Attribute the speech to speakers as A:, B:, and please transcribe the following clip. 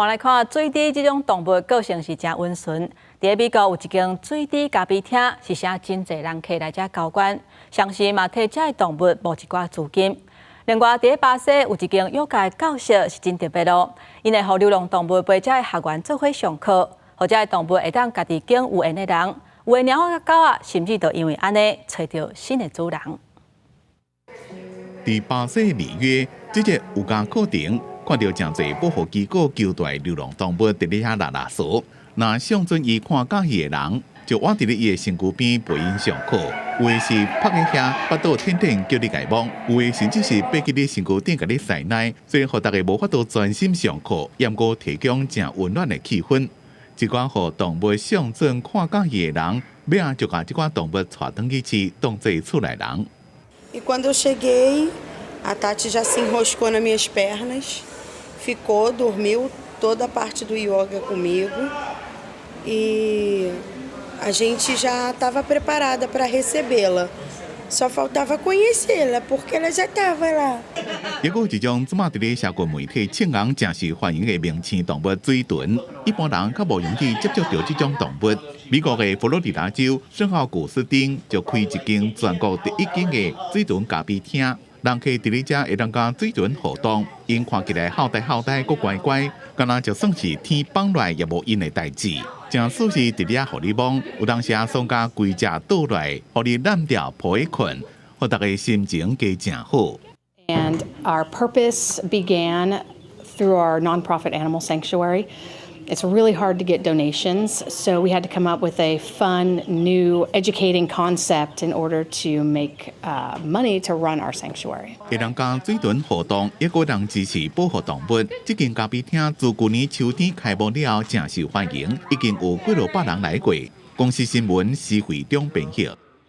A: 換來看水豬這種動物個性是誠溫順。佇美國有一間水豬咖啡廳，是吸真濟人客來遮交關，同時嘛替這个動物募一寡資金。另外，佇巴西有一間瑜伽教室是真特別囉，𪜶會予流浪動物陪這个學員做伙上課，予這个動物會當家己揀有緣的人，有的貓仔佮狗仔，甚至就因為按呢揣著新的主人。
B: 佇巴西里約，這個瑜伽課程看著誠濟保護機構救蹛流浪動物佇咧遐拉拉趖，若相準伊看佮意的人，就倚佇咧伊的身軀邊陪𪜶上課。有的是趴佇遐，腹肚挺挺叫你共摸；有的甚至是爬去你身軀頂共你糞奶，雖然予大家無法度專心上課，猶閣提供誠溫暖的氣氛。這寡予動物相準看佮意的人，尾仔就共這寡動物帶轉去飼，當做厝內人。
C: E quando eu cheguei, a Tati já se enroscou nas minhas pernas, ficou, dormiu toda a parte do yoga comigo e a gente já estava preparada para recebê-la. Só faltava conhecê-la, porque ela já estava lá.
B: 抑閣有一種這馬佇咧社群媒體唱紅誠受歡迎的明星動物水豚，一般人較無容易接觸著這種動物。美國的佛羅里達州聖奧古斯丁就開一間全國第一間的水豚咖啡廳，人客佇咧遮會當佮水豚互動，𪜶看起來好呆好呆，閣乖乖，敢若就算是天崩落來也無𪜶的代誌。誠舒適佇咧遮予你摸，有當時爽甲規隻倒落來，予你攬牢抱去睏，予大家心情加誠好。
D: And our purpose began through our nonprofit animal sanctuary. It's really hard to get donations, so we had to come up with a fun, new, educating concept in order to make money to run our sanctuary.
B: 會當佮水豚互動，抑閣人支持保護動物。這間咖啡廳自舊年秋天開幕了後，誠受歡迎，已經有幾落百人來過。公視新聞施惠中編譯。